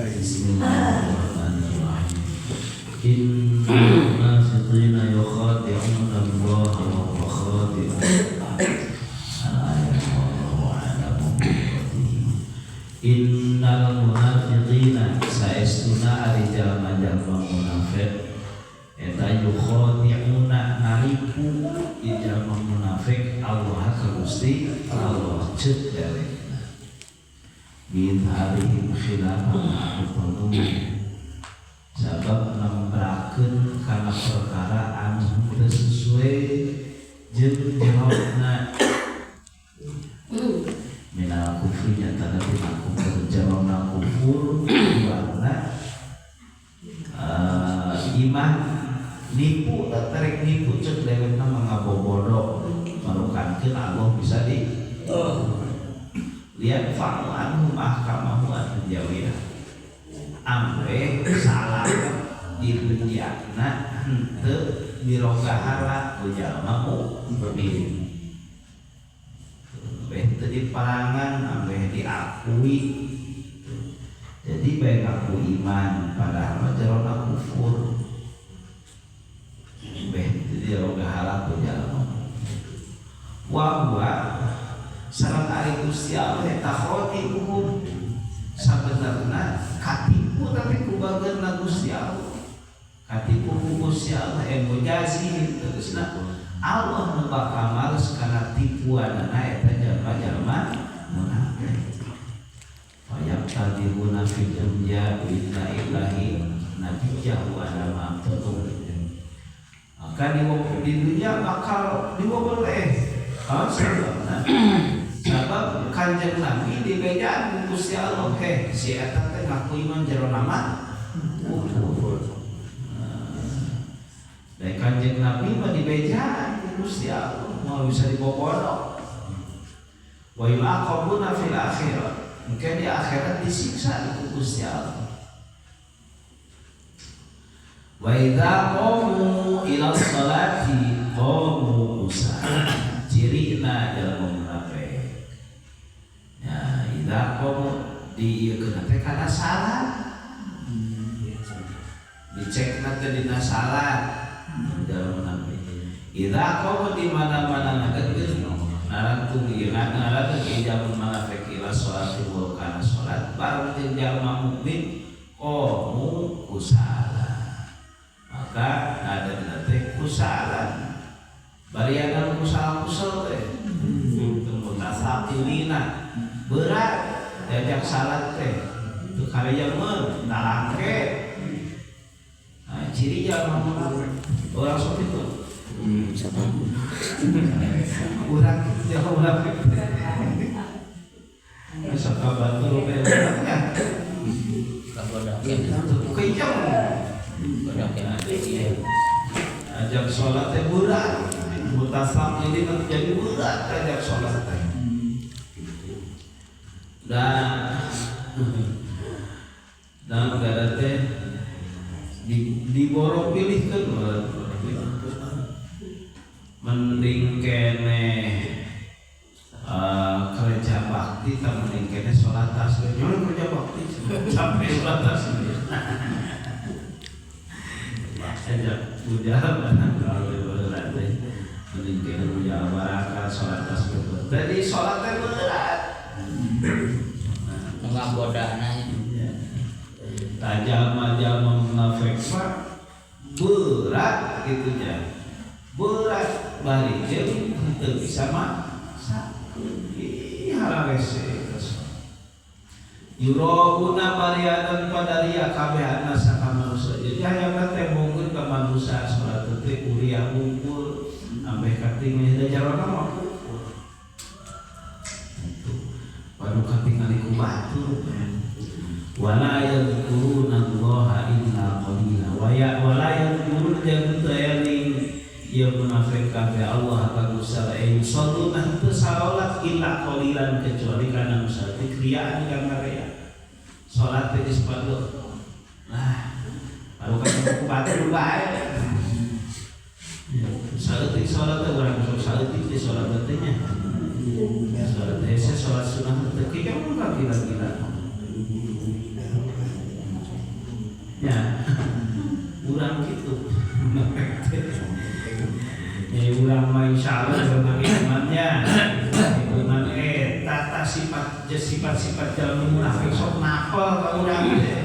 Bismillahirrahmanirrahim. Innal munafiqina yukhadi'una Allah wa huwa khadi'uhum. Al-ayat wallahu a'lamu bi. Innal munafiqina saestuna ari jalma-jalma munafik eta yukhadi'una naripu di jalma munafik Allah ka Gusti Allah ceuk dewekna. Bidharihim khilafan aqbalu sabab nembrakeun kana perkara anu teu sesuai jeung jerona minal kufri nyatana tina kufur jerona kufur warna iman nipu tarik nipu ceuk dewekna mah ngabobodo marukankeun Allah bisa di lihat fa'u anhum ahkamahu ad-dunyawiyah amre salah di dunyana henteu mirogahala ku jalma mukmin beh teu diparangan ameh diakui jadi bae ngaku iman padahal mah jerona kufur beh teu dirogahala ku jalma wa huwa sareng ari Gusti Allah eta khadi'uhum sabenerna katipu tapi ku bageurna Gusti Allah katipu ku Gusti Allah mujazihim tegasna Allah nu bakal males kana tipuanana eta jalma-jalma munafik fayaqtadiruna fid dunya inna ilahi nabiyahu ala ma abtadu maka di dunya bakal diwobeleh sababna sabab Kanjeng Nabi dibejaan ku Gusti Allah heh si eta teh ngaku iman jero nama kufur. Dan Kanjeng Nabi mah dibejaan ku Gusti Allah mau bisa dibobodo. Wa yu'aqabuna fil akhirat. Mungkin di akhirat disiksa ku Gusti Allah. Wa idza qamu ila sholati qamu kusala. Cirina jalma munafik. Ya, idza qamu di ieu teh kana salat. Dicekna teh dina salat jalma munafik. Idza qamu di mana-mana ngageus ngarantung ieu ngarantung ieu jalma munafik ila sholati wa kana salat bareng jeung jalma mukmin qamu kusala. Maka ada dina teh kusalan. Barianan kusala kusel teh. Mutasaqilina berat diajak salat teh. Itu karya mah nalangke. Nah, ciri jalma munafik. Orang sok itu. Urang jalma munafik. Sok ka batur teh urangnya. Kejam. Ajak sholat teh berat. Mutasaqilin nanti jadi berat ajak sholat teh. Dan gada teh diborong pilihkeun mending keneh kerja bakti tak mending keneh sholat tasbih. Nyono kerja bakti sampai sholat tasbih. Ajak ujal kalau berat teh mending keneh ujal barakat sholat tasbih. Jadi sholat teh berat. Ngabodana. Jalma-jalma munafik mah berat gitu nya. Berat bari jeung henteu bisa mah ih hararese yurauna barianan pada ria kabeh anasa ka manusia. Jadi hayangna teh mungkin ka manusia salat teh uriah unggul ambeh katingali da jarona mah kufur. Itu padu katingali ku batur. Wala yadhkuruna Allaha illa qalila wa ya wala yadhkuruna jeung teu eling ieu munafik kabeh Allah ka Gusti Allah yusalluna teu salat illa qalilan kecuali kana nu saeutik riaan kana ria. Salat teh geus padu. Lah, baru kan ku batur bae. Saeutik salat teh urang sok saeutik teh salat teh nya. Salat teh salat sunah teh kieu kan gila-gila. Ya, urang gitu. Ya urang mah insyaallah tentang imannya. Iman tata sifat sifat-sifat jalma munafik sok napel ka urang teh.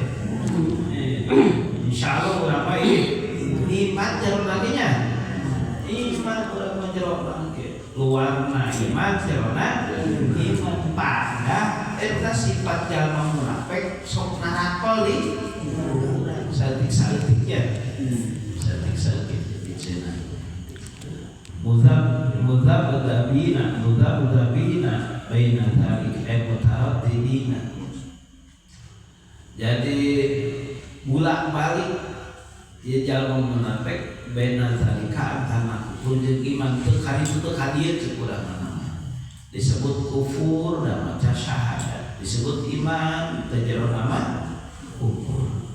Insyaallah urang mah iman jerona ge nya. Iman urang mah jerona ge. Luarna iman jerona iman pada eta sifat jalma munafik sok narapel di urang saeutik-saeutiknya. Saeutik-saeutik cenah. Muzab muzabzabina muzabzabina baina dzalik ay mutaraddidina. Jadi bolak-balik ieu jalma munafik baina dzalika antara kufur jeung iman teu ka ditu teu ka dieu ceuk urang mah. Disebut kufur da maca syahadat, disebut iman teu jero nama kufur.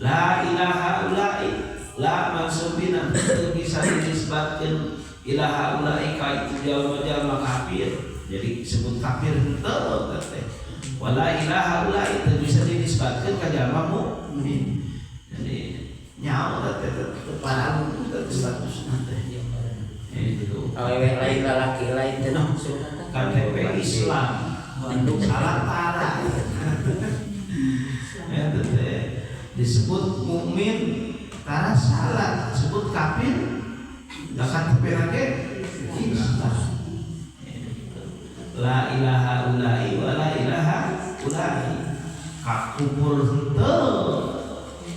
La ilaha ulai la mansubina teu bisa dinisbatkeun ilaha ulai ka itu jalma-jalma kafir. Jadi disebut kafir henteu teh. Wala ilaha ulai teu bisa dinisbatkeun ka jalma mukmin. Jadi nyawa teh teu paralu teh statusna teh. Itu. Awewe lain lalaki lain teh KTP Islam salah tara. Ya teh disebut mukmin tara salah, disebut kafir da KTP lagi Islam. La ilaha ulai wa la ilaha ulai. Kakufur henteu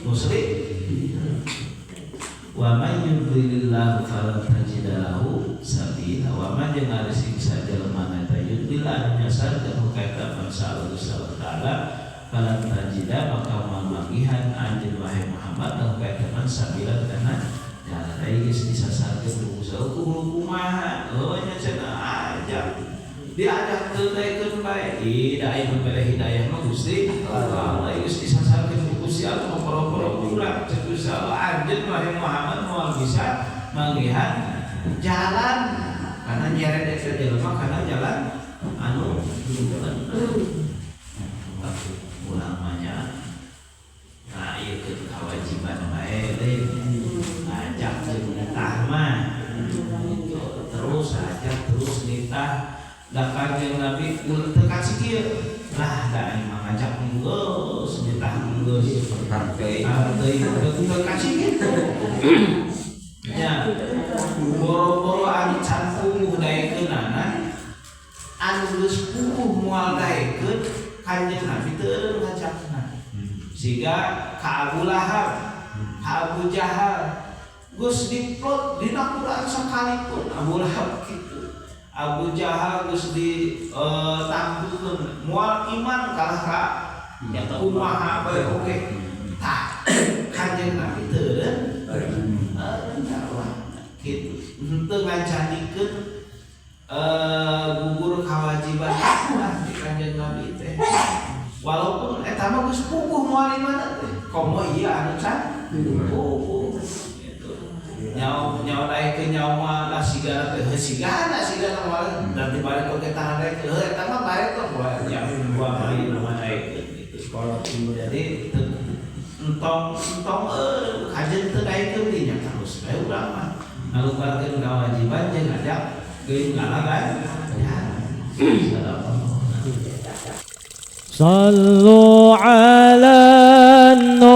musyrik. Wa man yudlilillahu falan tajida lahu sabila. Wa man jeung ari siksa jelema eta yudlil anu nyasarkeun ka eta man sallallahu taala falan tajida maka moal manggihan anjeun wahai Muhammad lahu ka eta man sabila kana jalan. Ai geus disasarkeun ku ukur kumaha oh nya cenah ajak diajak teu daekeun bae ih da aya nu bere hidayah mah Gusti Allah geus disasarkeun ku Gusti Allah mah poro-poro urang ceuk Gusti Allah anjeun wahai Muhammad moal bisa manggihan jalan karena nyeret eta jelema kana jalan anu bener. Urang mah nya nah ieu keur kewajiban bae deui ngajak jeung nitah mah terus ajak terus nitah da kanjeng Nabi teu kacikir lah da aing mah ngajak geus nitah geus Hargai. Hargai teu kacikir nya boro-boro anu can puguh daekeunana anu geus puguh moal daekeun kanjeng Nabi teu eureun ngajakna siga ka Abu Lahab ka Abu Jahal geus diplot dina Quran sakalipun Abu Lahab kitu Abu Jahal geus di tangtukeun moal iman kalah ka kumaha bae oge tah kanjeng Nabi teu eureun dakwah kitu henteu ngajadikeun gugur kewajiban dakwah di kanjeng Nabi teh walaupun eta mah geus puguh moal iman teh komo ieu anu can puguh gitu nyawa nyawa daekeun nyawa mah lah sigana teh heuh sigana sigana moal dan di balik oge tahan daekeun heuh eta mah barek teh moal nya gua mah ieu mah daekeun gitu jadi entong entong kajen teu daekeun di nya terus bae urang mah ngaluarkeun kewajiban jeung ngajak geuing ngalagan ya. صلوا على النور.